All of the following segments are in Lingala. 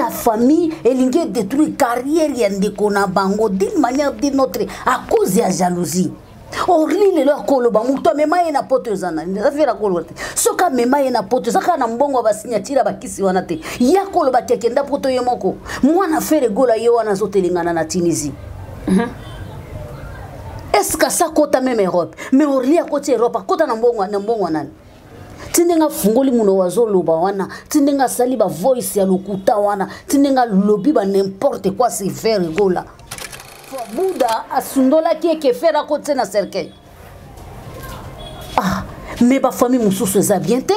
La famille elingi edétruire carrière ya ndeko na bango d'une manière d'une autre à cause ya jalousie. Orly lelo akoloba moto amema ye na poto eza nani? Eza Ferre akoloba te. Soki amema ye na poto, eza kaka na mbongo ya basignature ya bakisi wana te. Ye akoloba ti akenda poto ye moko. Mwana Ferre Gola ye wana azotelengana na Tunisie. Est-ce que ça kota même Europe? Mais Orly akoti Europe, akota na mbongo, na mbongo nani? Ti ndenge afungoli monoko azoloba wana, ti ndenge asali ba voice ya lokuta wana, ti ndenge alobi ba n'importe quoi, c'est Ferre Gola. Bouddha asundolaki eke Ferre akoti na cercueil. Ah, mais ba famille mosusu eza bien te.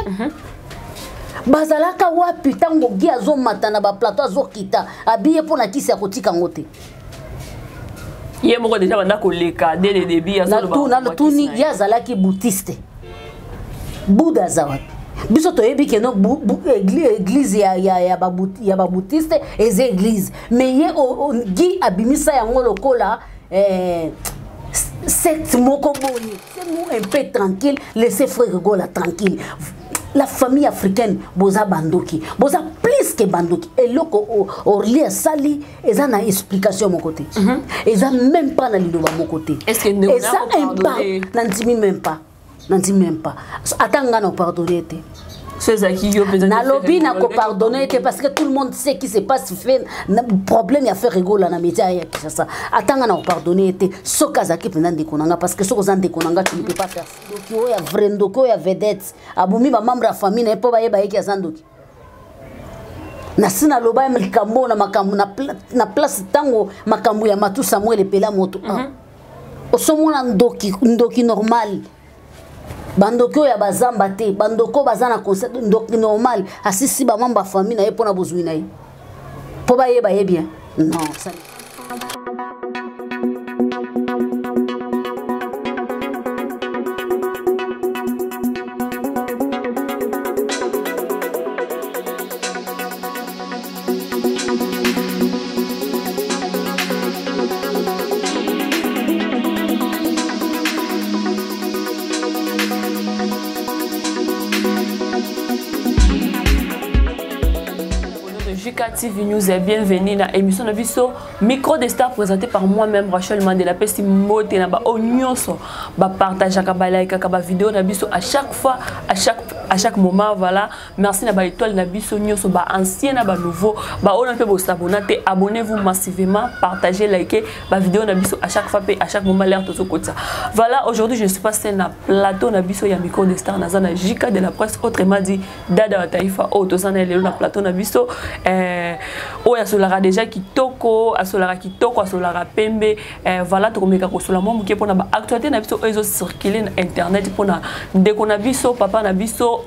Bazalaka wapi ntango Guy azomata na ba plateau, azokita abiye mpo na kisi ya kotika yango te? Ye moko déjà banda koleka dès le début. Natuni, ye azalaki bouddhiste, Bouddha aza wapi? Biso toyebi ke no église ya babouddhiste eza église, mais ye Guy abimisa yango lokola secte moko boye. Laissez-nous un peu tranquille, laissez Frère Gola tranquille. La famille africaine, boza bandoki, boza plus que bandoki. Eloko Orly asali eza na explication mon côté. Eza même pas na liloba mon côté. Est-ce que nous Eza un pas, nandimi même pas. Nandimi même pas. Ata nga na pardonner te. Nalobi na ko pardonner te parce que tout le monde sait qui se passe, fait problème ya Ferre Gola na média ya Kinshasa. Ata nga na ko pardonner te soki azalaki mpenza ndeko na nga, parce que soki oza ndeko na nga, tu ne peux pas faire ça. Ndoki oyo ya vrai, ndoki oyo ya vedette abomi ba membre ya famille na ye mpo bayeba yeki aza ndoki. Nasi naloba ye likambo na makambo na place ntango makambo ya Matu Samuel epela moto. Osomona ndoki, ndoki normal, bandoki oyo ya bazamba te, bandoki oyo baza na concept, ndoki normal asisi bamembre ya famille na ye mpona bozwi na ye mpo bayeba ye bien. Non, ça TV News et bienvenue dans l'émission de biso Micro des Stars présenté par moi-même Rachel Mandela. Pesi mbote na ba nyonso ba partager ka ba like ka ba vidéo na biso à chaque fois, à chaque moment. Voilà, merci na ba étoile na biso nyonso, ba ancien na ba nouveau, ba oyo pe bo s'abonner te, abonnez-vous massivement, partagez, likez ba vidéo na biso à chaque fois pe à chaque moment l'air tozo kotsa. Voilà, aujourd'hui je ne suis pas seule na plateau na biso ya Micro des Stars, naza na JK de la presse, autrement dit Dada wa Taifa oyo toza na lelo na plateau na biso, oyo asolaka déjà kitoko, asolaka kitoko, asolaka pembe. Voilà, tokomeka kosola mwa moke mpona baactualité na biso oyo ezocircule na internet mpona ndeko na biso, papa na biso,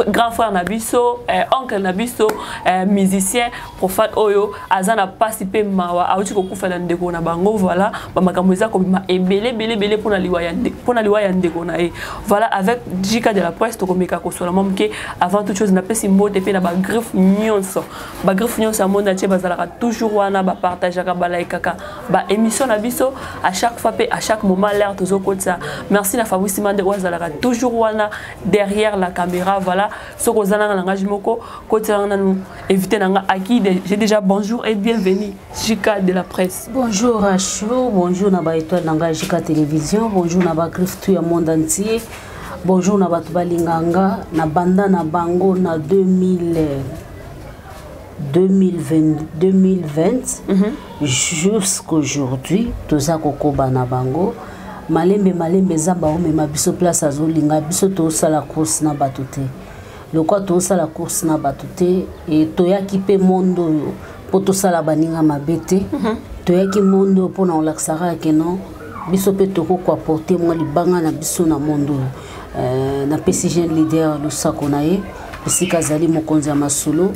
grand frère na biso, oncle na biso, musicien profane oyo aza na pasi mpe mawa, awuti kokufa na ndeko na bango. Voilà, bamakambo eza kobima ebele ebele ebele mpona liwa ya ndeko na ye. Voilà, avec JK de la presse tokomeka kosola mwa moke. Avant toute chose, napesi mbote mpe na bagriffe nyonso, bagriffe nyonso ya monde entier bazalaka toujours wana, bapartageaka, balaikaka baémission na biso à chaque fois mpe à chaque moment l'air tozokotisa. Merci na Fabrice Mande oyo azalaka toujours wana derrière la caméra. Voilà, soki oza nanga langage moko kotielanga nanu invité nanga aki. J'ai déjà bonjour et bienvenue JK de la presse. Bonjour Rachou, bonjour na ba étoile nanga JK télévision, bonjour na ba griffe tout ya monde entier, bonjour na bato balinganga na banda na bango na 2000 2020, 2020 jusqu'aujourd'hui toza kokoba na bango malembe malembe. Eza baomema biso place azolinga biso. Tozosala course na bato te, lokwa tozosala course na bato te. E toyaki mpe monde oyo mpo tosala baninga mabe te. Toyaki monde oyo mpona kolakisaka ke non, biso mpe tokoki koapporter mwa libanga na biso na monde oyo. Napesi jeune leader losako na ye esika azali, mokonzi ya masolo,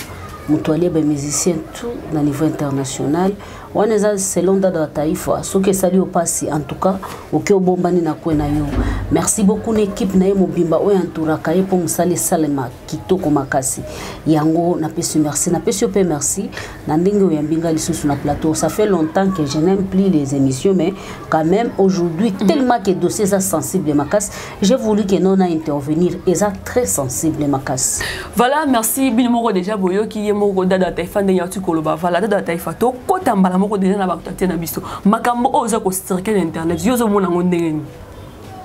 moto alie bamusicien tout na niveau international. Wana eza selon Dada wa Taifa. Soki esali yo mpasi, en tout cas oki obombani na kwe na yo. Merci beaucoup na équipe na ye mobimba oyo entouraka ye mpo mosala esalema kitoko makasi. Yango napesi merci, napesi yo mpe merci na ndenge oyambi nga lisusu na plateau. Ça fait longtemps que je n'aime plus les émissions, mais quand même aujourd'hui, tellement que dossier eza sensible makasi, j'ai voulu que non na intervenir. Eza très sensible makasi. Voilà, merci bino moko déjà boyoki ye. moko Dada Taifa ndenge auti koloba. Voilà, Dada Taifa, tokota mbala moko déjà na baactualité na biso. Makambo oyo oza kocirculer na internet, yo ozomona yango ndenge nini?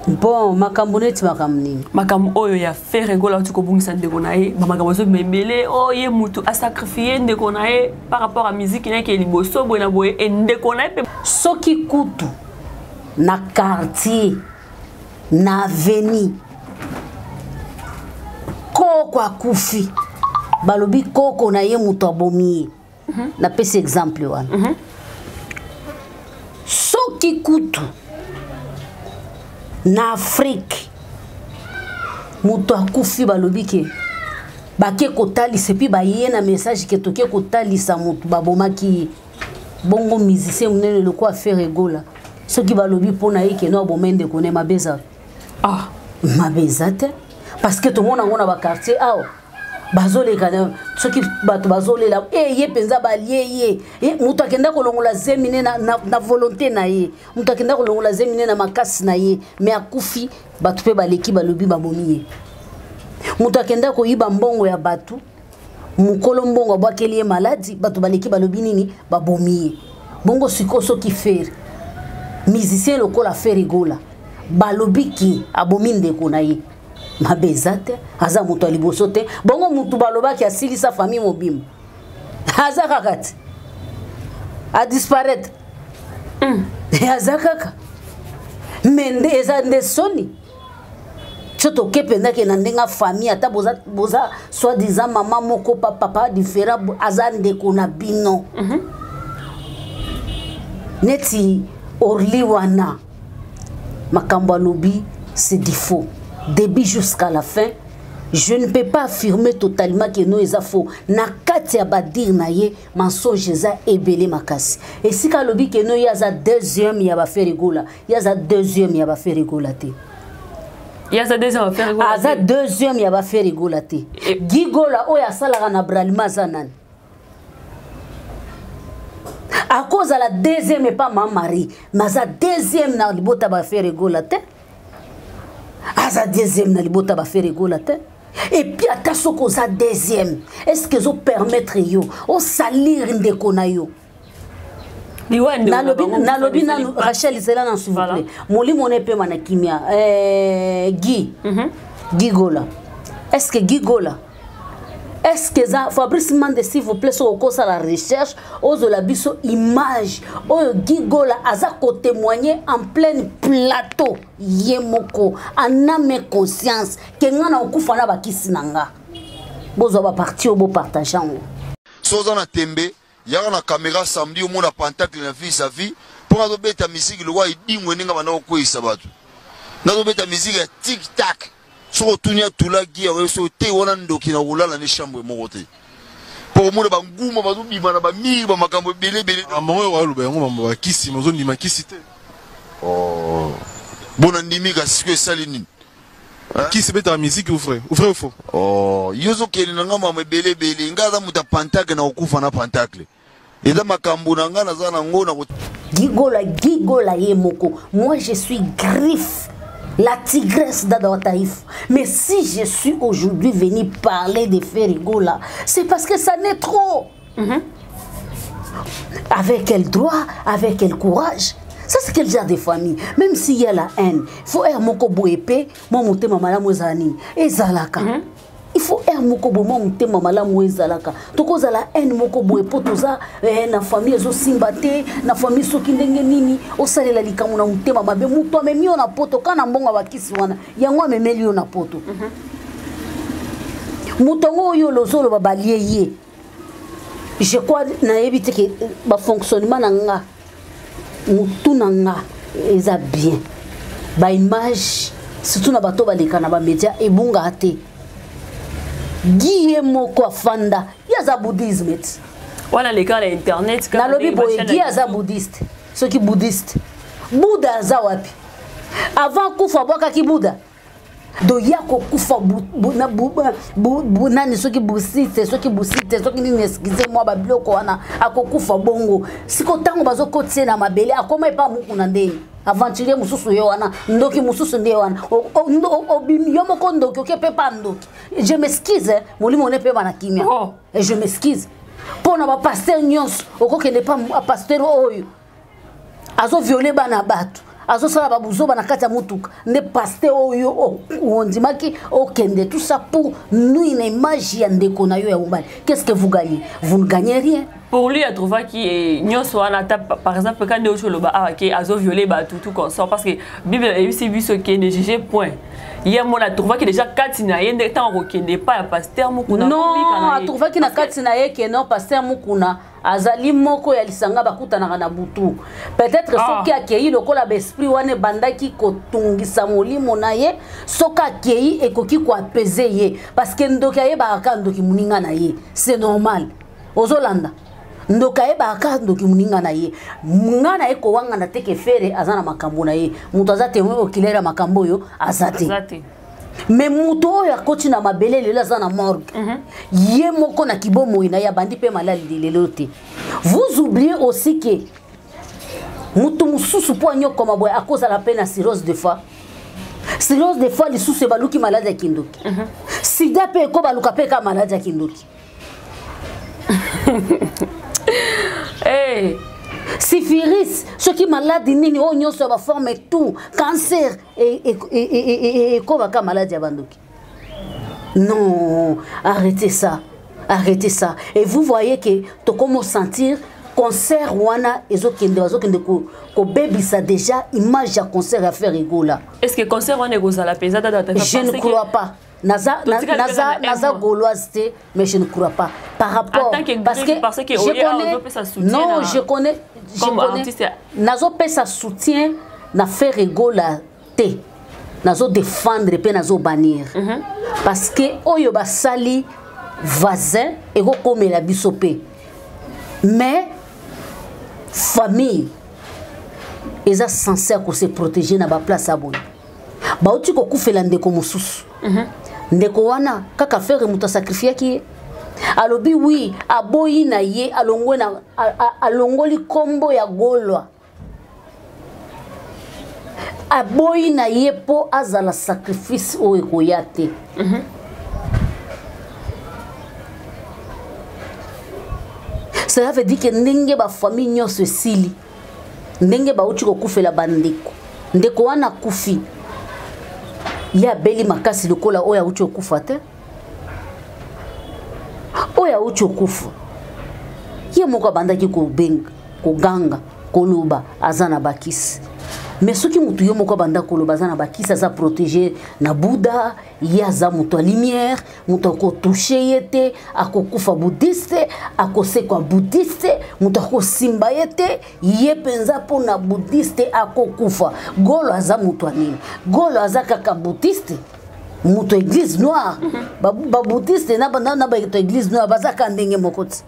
Bon, makambo neti makambo nini? Makambo oyo ya Ferre Gola auti kobungisa ndeko na ye, bamakambo ezobima ebele. Oyo ye mutu asacrifier ndeko na ye par rapport à musique na ye ke liboso boye na boye, e ndeko na ye mpe. Soki kutu na quartier, na avenue, koko akufi, balobi koko na ye moto abomi ye. Napesi exemple wana. Soki kutu na Afrique moto akufi, balobi ke bake kotalisa, et puis baye na message ke toke kotalisa moto babomaki ye. Bongo musicien monene lokola Ferre Gola, soki balobi mpo na ye que non, aboma ndeko ne, mabe eza? Ah. Mabe eza te, parce que tomona yango na baquartier awa, bazoleka soki bato bazolela e ye mpenza balie ye. Moto akenda kolongola zemi ne na volonté na ye, moto akenda kolongola zemi ne na makasi na ye, mais akufi, bato mpe baleki balobi babomi ye. Moto akenda koyiba mbongo ya bato, mokolo mbongo abwakeli ye maladi, bato baleki balobi nini? Babomi ye. Bongo sikoyo soki Ferre, musicien lokola Ferre Gola, balobi que abomi ndeko na ye, mabe eza te. Aza moto ya liboso te. Bongo motu balobaki asilisa famille mobimba, aza kaka te, adisparaître. Aza kaka, mais nde eza nde soni. So toke mpenza ke na ndenge famille, ata boza, boza soi-disant mama moko, papa différent, aza ndeko na bino. Neti Orly wana, makambo alobi, c'est du faux début jusqu'à la fin. Je ne peux pas affirmer totalement que non, eza faux. Na kati ya badires na ye, mensonge eza ebele makasi. Esika alobi que non, ye aza deuxième ya baFerre Gola, ye aza deuxième ya baFerre Gola te. Ye aza deuxième baFerre Gola? Aza deuxième ya baFerre Gola te. Guy Gola oyo asalaka na Bralima aza nani? Akozala deuxième epa ma Marie, mais aza deuxième na libota baFerre Gola te. Aza deuxième na libota baFerre Gola te. Et puis ata soki oza deuxième, est ce que ezopermettre yo osalir ndeko na yo? Nalobi nanu, Rachel, zela na, s'il vous plaît. Molimo na epema na kimia. Guy Guy Gola, est ce que Guy Gola, est ce que eza Fabrice Mande? S'il vous plaît, soki okosala recherche, ozola biso image oyo Guy Gola aza kotémoigner en pleine plateau, ye moko en âme conscience, que nga na okufa na bakisi na nga. Bozwa baparties oyo, bopartager yango. So oza na tembe, yaka na caméra samedi, omona pentacle na vis à vis mpo nazobeta misiki lokwa edingwe ndenge banda kokweyisa bato. Nazobeta misiki ya tic tac. Soki otuni atulaki yawe so te wana ndoki na kolala ne chambre moko te, mpo komona banguma bazobima na bamiri, bamakambo ebele ebele. Makambo oyo aloba yango, mambo bakisi, mozondima kisi te. Oh. Bona ndimi, kasi sikoyo esali nini? Kisi ebetaka musique ou vrai, ou vrai ou faux? Oh, yo ozokende na nga mambo ebele ebele. Ngai aza moto ya pentacle, na kokufa na pentacle. Eza makambo na ngai, naza nango na Guy Gola, Guy Gola ye moko. Moi, je suis Griffe, la tigresse d'Adao Taïf. Mais si je suis aujourd'hui venu parler de Ferre Gola, c'est parce que ça n'est trop. Avec quel droit, avec quel courage? Ça, c'est quel genre de famille? Même s'il y a la haine, il faut être moko boye pe, moi, motema malamu ezala nini? Ezalaka. Il faut aire moko boye, mwa motema malamu ezalaka. Tokozala haine moko boye mpo toza na famille ezosimba te, na famille soki ndenge nini, osalela likambo na motema mabe. Moto amemi yo na poto ka na mbongo ya bakisi wana, yango amemeli yo na poto. Moto yango oyo ozoloba balie ye, je crois, nayebi te que bafonctionnement na nga, motu na nga eza bien. Baimage, surtout na bato baleka na bamédia, ebungaka te. Guy ye moko afanda, ye aza bouddhisme ti. Wana leka na internet. Nalobi boye, Guy aza bouddhiste. Soki bouddhiste, Bouddha aza wapi? Avant kufa abwakaki Bouddha. Do ya kokufa nani soki busite, soki busite, soki nini, excuse moi, babiloko wana, akokufa bongo. Siko ntango bazokotisa ye na mabele, akoma epa Mukuna ndeni, aventurier mosusu ye wana, ndoki mosusu nde wana. Obimi yo moko ndoki, oke mpe pa ndoki. Je m'excuse, molimo ne mpe bana kimia. Oh. Et je m'excuse mpo na bapasteur nyonso. Okokende pa pasteur oyo azoviole bana bato, azosala babuzoba na kati ya motuka, nde pasteur oyo ondimaki okende, tout ça pour nuire na image ya ndeko na yo ya mobali. Qu'est-ce que vous gagnez? Vous ne gagnez rien. Pour lui, atrouvaki nyonso wana, ata par exemple quand nde oloba awa ke azoviole bato, tout consort, parce que Bible eyebisi biso ke ne juge point. Ye mona atrouvaki déjà kati na ye nde ntango akokende epai ya pasteur Mukuna. Non, atrouvaki na kati na ye ke non, pasteur Mukuna azali moko ya lisanga bakutanaka na butu peut-être. Ah. Soki akei, lokola baesprit wana ebandaki kotungisa molimo na ye, soki akei ekoki koapaiser ye, parce que ndoki ayebaka kaka ndoki moninga na ye, c'est normal. Ozolanda, ndoki ayebaka kaka ndoki moninga na ye. Nga na ye kowangana te ke Ferre aza na makambo na ye. Moto aza témoin oculaire ya makambo oyo aza te. Aza te. Mais moto oyo akoti na mabele lelo aza na morgue, ye moko na kibomoi na ye abandi mpe malali lelo te. Vous oubliez aussi ke moto mosusu mpo anyokoma boye akozala mpe na cirrhose de foie. Cirrhose de foie lisusu ebaluki maladi ya kindoki. Sida mpe ekobaluka mpe ka maladi ya kindoki. Hey. Syphilis, soki maladi nini oyo nyonso ya baforme, tout cancer ekobaka maladi ya bandoki. Non, arrêtez ça, arrêtez ça. Et vous voyez que tokomo sentir concert wana ezokende, bazokende kobebisa déjà image ya concert ya Ferre Gola. Est ce que concert wana ekozala mpenza, tata? Je ne crois pas. Naza, naza, naza gauloise te, mais je ne crois pas par rapport En tant que parce que, parce que je connais, non, je connais, je connais, nazopesa soutien na Ferre Gola te, nazodéfendre mpe nazobannir, parce que oyo basali voisin ekokomela biso mpe. Mais famille eza censé ya kose protéger na baplace ya boye. Bauti kokufela ndeko mosusu. Ndeko wana kaka Ferre moto asacrifiaki ye. Alobi wi aboyi na ye, alongwe na alongoli nkombo ya Golwa, aboyi na ye mpo azala sacrifice oyo ekoya te. Cela veut dire ke ndenge bafamille nyonso esili, ndenge bauti kokufela bandeko, ndeko wana akufi, ye abeli makasi lokola oyo auti kokufa te. Oyo auti kokufa, ye moko abandaki kobenga, koganga, koloba aza na bakisi. Mais soki motu ye moko abanda koloba aza na bakisi, aza protégé na Bouddha, ye aza moto ya lumière, moto akotouche ye te, akokufa bouddhiste, akosekwa bouddhiste, moto akosimba ye te, ye mpenza mpona bouddhiste akokufa. Golo aza moto ya nini? Golo aza kaka bouddhiste, moto église noire. Babouddhiste na bato église noire baza kaka ndenge moko ti.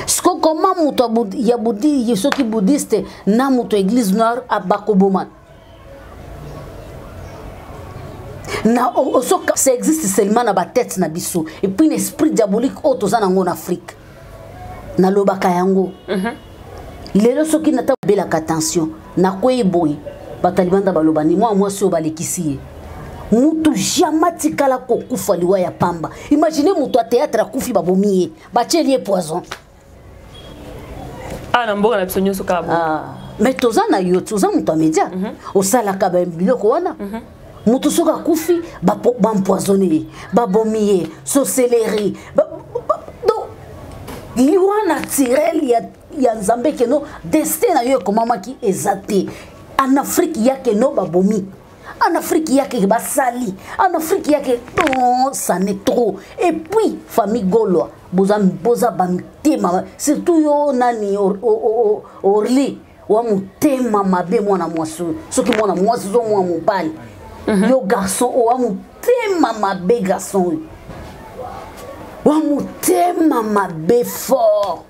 Siko koma moto ya budi, soki bouddhiste na moto église noire bakoboma na osoka. Ça existe seulement na batete na biso et puis na esprit diabolique oyo toza nango na Afrique. Nalobaka yango lelo, soki nata belaka tension, nakwei boye, bato ya libanda baloba ni mwa mwasi oyo balekisi ye. Mutu jamais atikala kokufa liwa ya pamba. Imagine moto ya théâtre akufi, babomi ye, batieli ye poison. Ah, na mboka na biso nyonso kaka. Ah, mais toza na yo, toza moto ya média, osalaka biloko wana. Moto soki akufi, baempoisonne ye, babomi ye, sorcellerie. Donc liwa naturel ya Nzambe keno destin na yo ekomamaki eza te. En Afrique ya keno babomi, en Afrique yake basali, en Afrique yake non, ça n'est trop. Et puis famille Gaulois, boza, boza bamitema, surtout yo nani, Orly wa motema mabe. Mwana mwasi oyo, soki mwana mwasi zo mwana mobali, yo garçon oyo wa motema mabe, garçon oyo wa motema mabe fort.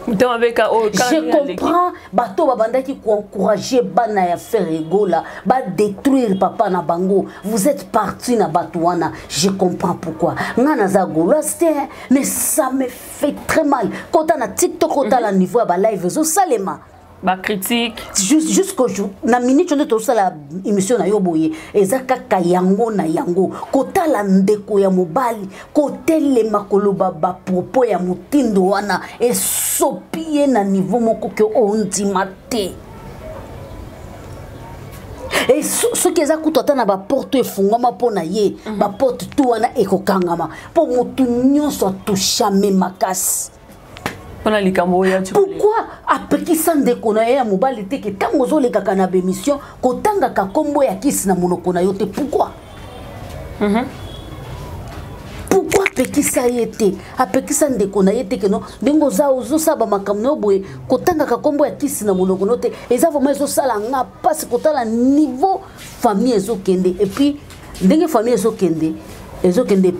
Je comprends bato babandaki koencourage bana ya Ferre Gola badétruire papa na bango. Vous êtes parti na bato wana, je comprends pourquoi. Nga naza gauloise te, mais ça me fait très mal. Kota na TikTok, otala niveau ya balive ezosalema. Bacritique. Jusqu'au jour na minute nde tosala émission na yo boye, eza kaka yango na yango. Kotala ndeko ya mobali kotelema koloba bapropos ya motindo wana, esopi ye na niveau moko ke ondima te. E soki eza kutu ata na baporte efungwama mpo na ye, baporte tu wana ekokangama mpo motu nyonso atouchame makasi. Mpona likambo oyo. Pourquoi apekisa ndeko na ye ya mobali te ke ntango ozolekaka na bémission, kotangaka nkombo ya kisi na monoko na yo te? Pourquoi? Pourquoi apekisa ye te, apekisa ndeko na ye te keno ndenge oza ozosala bamakambo na yo boye, kotangaka nkombo ya kisi na monoko na yo te? Eza vraiment, ezosala nga mpasi kotala niveau famille ezokende. Et puis ndenge famille ezokende, ezokende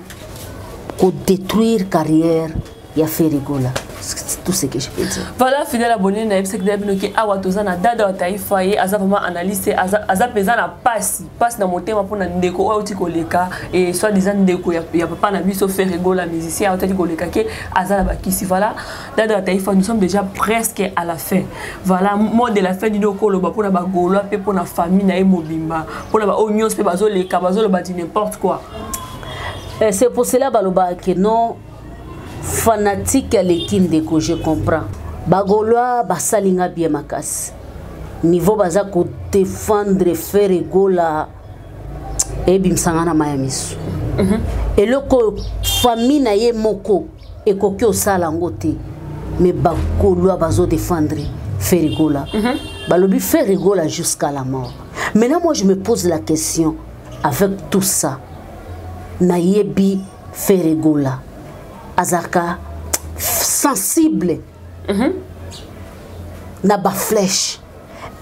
kodétruire carrière ya Ferre Gola. C'est tout ce que je peux dire. Voilà, fidèle abonné na yebisaki na bino ke awa toza na Dada wa Taifa. Ye aza vraiment analyste, aza mpenza na pasi, pasi na motema mpona ndeko oyo auti koleka, et soit disant ndeko ya papa na biso Ferre Gola, musicien autaki koleka, ke aza na bakisi. Voilà, Dada wa Taifa, nous sommes déjà presque à la fin. Voilà, mot de la fin nini okoloba mpona bagaulois mpe mpona famille na ye mobimba, mpona baoyo nyonso mpe bazoleka, bazoloba di n'importe quoi? C'est pour cela balobaka ke non, fanatique aleki ndeko. Je comprends bagaulois, basali nga bien makasi. Niveau baza kodéfendre Ferre Gola, ebimisanga na mai ya miso. Eloko oyo famille na ye moko ekoki osala yango te, mais bagaulois bazodéfendre Ferre Gola. Balobi Ferre Gola jusqu'à la mort. Maintenant, moi, je me pose la question avec tout ça. Nayebi Ferre Gola azalaka sensible na baflèche.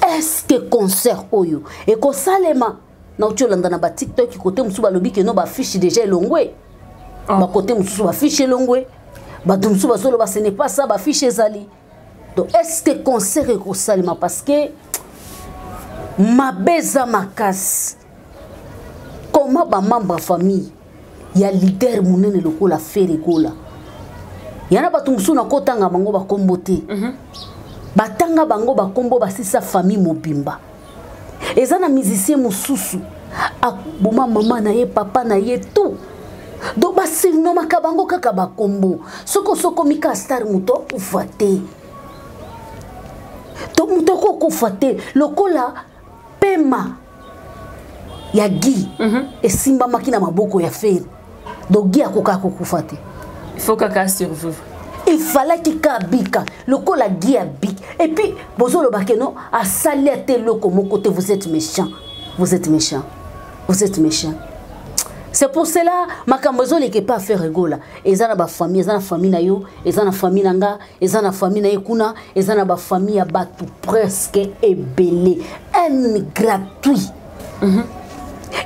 Est-ce que concert oyo ekosalema? Nauti olanda na baTikTok, kote mosusu balobi keno bafiche déjà elongwe. Oh. Bakote mosusu bafiche elongwe, bato mosusu bazoloba ce n'est pas ça, bafiche ezali. Donc est ce que concert ekosalema? Parce que mabe eza makasi. Comment bamembre ya famille ya leader monene lokola Ferre Gola, yana bato mosusu nakotanga bango bakombo te, batanga bango bakombo, basisa famille mobimba. Eza na musicien mosusu aboma mama na ye, papa na ye, tout. Donc basurnomaka bango kaka bakombo. Soki osokomi ka star, moto akufa te to moto akokufa te. Lokola pema ya Guy esimbamaki na maboko ya Ferre, donc Guy akokaka kokufa te. Il faut kaka survivre. Il fallaki ka abika lokola Guy abiki. Et puis bozoloba ke non, asali ate eloko moko te. Vous êtes méchant, vous êtes méchant, vous êtes méchant. C'est pour cela makambo ezoleka epa Ferre Gola eza na bafamille, eza na famille na yo, eza na famille na nga, eza na famille na ye kuna, eza na bafamille ya bato presque ebele. Haine gratuit.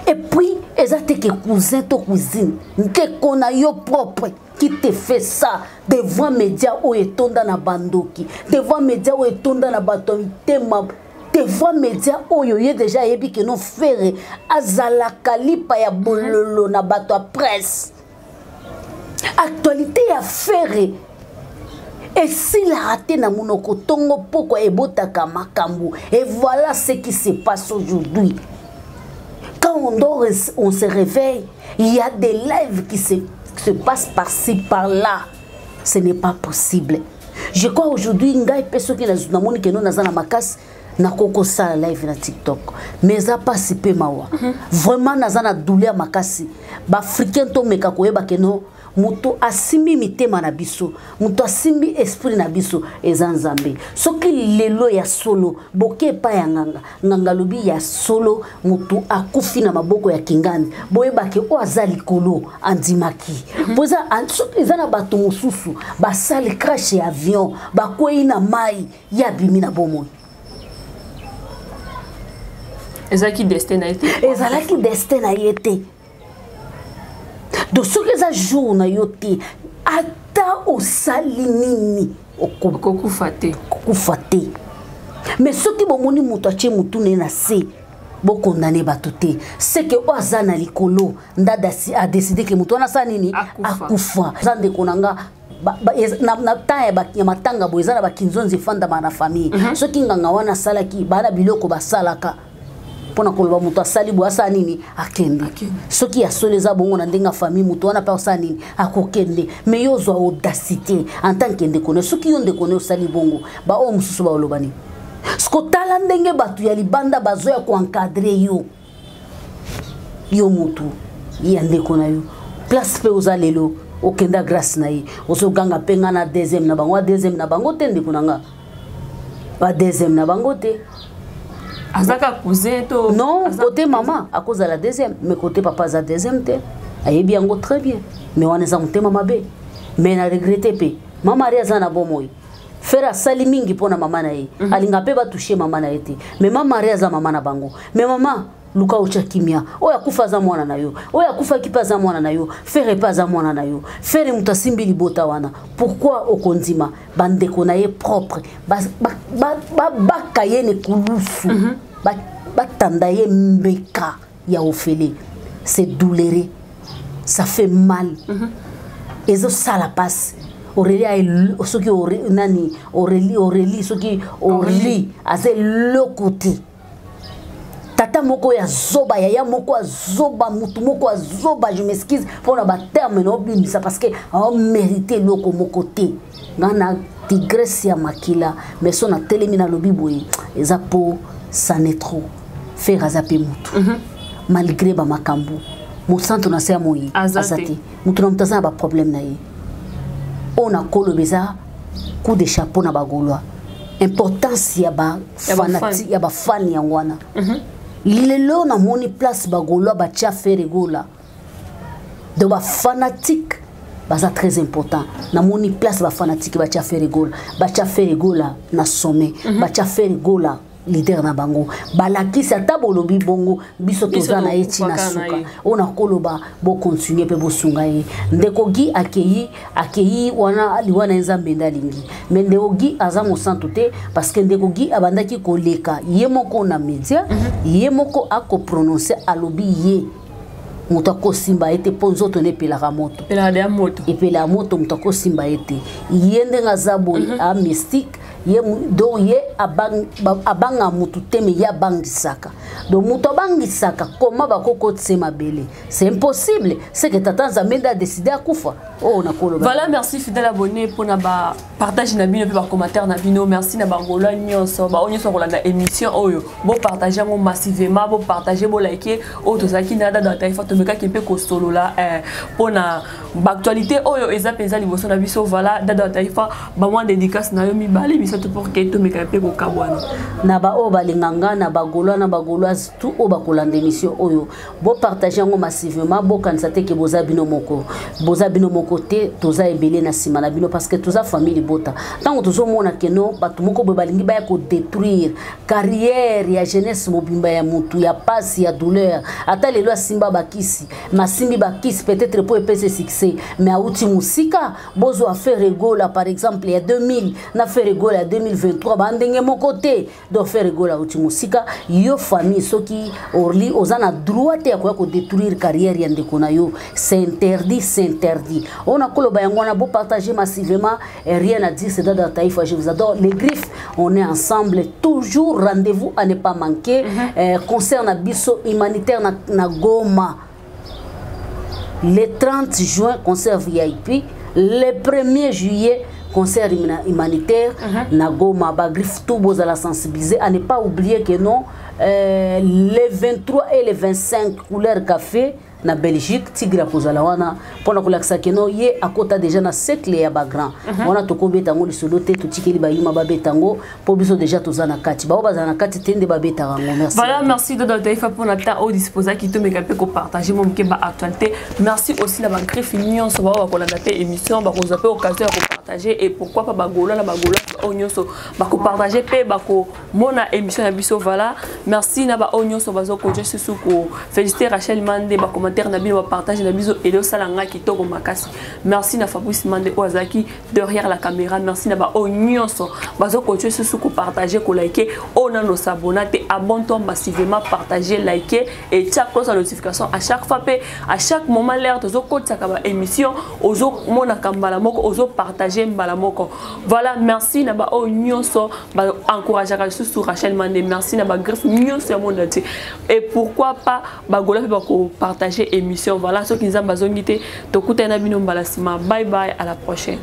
Et puis eza te ke cousin to cousine, ndeko na yo propre qui te fait ça devant média oyo etonda na bandoki, devant média oyo etonda na bato ya mitema, devant média oyo ye déjà ayebi ke non, Ferre azalaka lipa ya bololo na bato ya presse. Actualité ya Ferre esilaka te na monoko, ntongo pokwa ebotaka makambo. Et voilà ce qui se passe aujourd'hui. Quand on dort, on se réveille, il y a des lives qui se passent par-ci par-là. Ce n'est pas possible. Je crois aujourd'hui, ngai mpe soki namoni keno naza na makasi, nakoki kosala live na TikTok, mais eza mpasi mpe mawa. Vraiment naza na douleur makasi. Baafricain, tomeka koyeba keno moto asimbi mitema na biso, moto asimbi esprit na biso eza Nzambe. Soki lelo ya solo boke epai ya nganga, nganga alobi ya solo moto akufi na maboko ya kingani, boyebake oyo aza likolo andimaki. Po eza na bato mosusu basali crash ya avion, bakwei na mai, ye abimi na bomoi. Ezalaki destin na ye te. Ezalaki destin na ye te. Donc soki eza jour na yo te. Ata osali nini, okokufa te. Okokufa te. Mais soki bomoni moto atie motu na ye na se, bokondane bato te. Seke oyo aza na likolo nde adécider ke moto wana asala nini? Akufa. Aza ndeko na nga. Na temps ya matanga boye, eza na bakinzonzi efandama na famille. Soki nganga wana asalaki bana biloko basalaka mpona koloba moto asali boye, asala nini? Akende. Soki ya solo eza bongo na ndenge ya famille, moto wana mpe asala nini? Akokende. Mais yo ozwa audacité en tant que ndeko ne. Soki yo ndeko ne osali bongo, baoyo mosusu baoloba nini? Siko tala ndenge bato ya libanda bazoya koencadrer yo. Yo motu ya ndeko na yo, place mpe oza lelo, okenda grâce na ye, ozoganga mpe nga na deuxième na bango. A deuxième na bango te, ndeko na nga, ba deuxième na bango te. Azaka cousin to? Non, côté mama akozala deuxième, mais côté papa aza deuxième te. Ayebi yango très bien, mais wana eza motema mabe. Mais na regretter mpe, mama Ari aza na bomoi. Frère asali mingi mpo na mama na ye. Alinga mpe batoucher mama na ye te, mais mama Ari aza mama na bango. Mais mama, luka otya kimia. Oyo akufa aza mwana na yo, oyo akufaki mpe aza mwana na yo, Ferre mpe aza mwana na yo. Ferre moto asimbi libota wana. Pourquoi okondima bandeko na ye propre babaka ye na ekulusu, batanda ye mbeka ya ofele? C'est douloureux, ça fait mal. Ezosala mpasi. Aurélie, soki nani, Aurélie, Aurélie, soki Aurélie aza eloko te. Tata moko ya zoba, yaya moko ya zoba, mutu moko ya zoba, je m'excuse mpona baterme na obimisa, parce que aomérite eloko moko te. Nga na tigresse ya makila, mais so natelemi nalobi boye, eza po ça n'est trop. Ferre aza mpe mutu. Malgré bamakambo, mosanto na se ya moi aza te. Mutu na mutu aza na baproblème na ye. Oyo nakoloba eza coup de chapeau na bagaulois, importance ya bafanati, ya bafani. Yango wana lelo namoni place bagaulois batia Ferre Gola. Donc bafanatique baza très important. Namoni place bafanatique batia Ferre Gola, batia Ferre Gola na sommet. Batia Ferre Gola leader na bango. Balakisi ata bolobi bongo, biso toza na ye ntina suka. Oyo nakoloba, bocontinuer mpe bosunga ye. Ndeko Gi akei, akei wana, liwa na ye Nzambe nde alingi. Mais ndeko Gi aza mosantu te, parce que ndeko Gi abandaki koleka ye moko na média. Ye moko akoprononcer, alobi ye moto akosimba ye te, mpo nzoto nde epelaka moto. Epelaka moto, moto akosimba ye te. Ye ndenge aza boye, amystique ye. Donc ye abanga mutu te, mais ye abangisaka. Donc moto abangisaka, koma bakokotise mabele, c'est impossible. C'est que tata Nzambe nde adécider akufa. Oyo nakoloba. Voilà, merci fidèle abonné mpona bapartage na bino mpe bacommentaire na bino. Merci na bagaulois nyonso, baoyo nyonso kolanda émission oyo. Bopartage yango massivement, bopartage, bolike. Oyo tozalaki na Dada Taifa, tomekaki mpe kosolola mpona baactualité oyo eza mpenza liboso na biso. Voilà, Dada Taifa, bamwa dédicace na yo mibale, misato, pour ke tomeka mpe kokabwana. Na baoyo balinga nga, na bagaulois na bagauloise tout oyo bakolanda émission oyo, bopartage yango massivement. Bokanisa te ke boza bino moko, boza bino moko te, toza ebele na nsima na bino, parce que toza famille libota. Ntango tozomona keno bato moko boye balingi baya kodétruire carrière ya jeunesse mobimba ya motu ya pasi ya douleur, ata lelo asimba bakisi, masimbi bakisi peut-être mpo epesa succès, mais auti mosika. Bozwa Ferre Gola par exemple ya 2000 na Ferre Gola ya 2023, bandenge moko te. Donc Ferre Gola auti mosika. Yo famille, soki orli, oza na droit te ya koya kodétruire carrière ya ndeko na yo. C'est interdit, c'est interdit. Oyo nakoloba yango wana. Bopartager massivement. Rien à dire, c'est Dada Taïfa, je vous adore les griffes, on est ensemble toujours. Rendez-vous à ne pas manquer. Concert na biso humanitaire na Goma le 30 juin, concert VIP, le 1er juillet, concert humanitaire na Goma. Bagriffe tout, bozala sensibiliser. À ne pas oublier que non, le 23 et le 25, Couleur Café na Belgique, Tigre akozala wana mpona kolakisa keno ye akota déjà na cercle ya bagrand. Wana tokobeta yango lisolo te, totikeli bayuma babeta yango, mpo biso déjà toza na kati. Bao bazala na kati te nde babetaka yango. Merci. Voilà, merci Dodo Taifa mpona temps oyo disposaki tomeka mpe kopartage mo moke baactualité. Merci aussi na bagriffe nyonso bao bakolanda mpe émission, bakozwa mpe occasion ya kopartage, et pourquoi pas bagaulois na bagaulois oyo nyonso bakopartage mpe bakomona émission na biso. Voilà, merci na baoyo nyonso bazokontinue susu koféliciter Rachel Mande, bacommentaire. Bacommentaire na bino, bapartage na biso elosala nga kitoko makasi. Merci na Fabrice Mande oyo azalaki derrière la caméra. Merci na baoyo nyonso bazokontinue susu kopartage, kolike. Oyo nano s'abonner te, abonne-toi massivement, partager, liker et tia cloche ya notification. À chaque fois mpe à chaque moment l'air tozokotisaka baémission, ozomonaka mbala moko, ozopartage mbala moko. Voilà, merci na baoyo nyonso baencourageaka lisusu Rachel Mande. Merci na bagriffe nyonso ya monde entier et pourquoi pas bagola mpe bakopartage émission. Voilà, soki Nzambe azongi te, tokutani na bino mbala nsima. Bye bye, à la prochaine.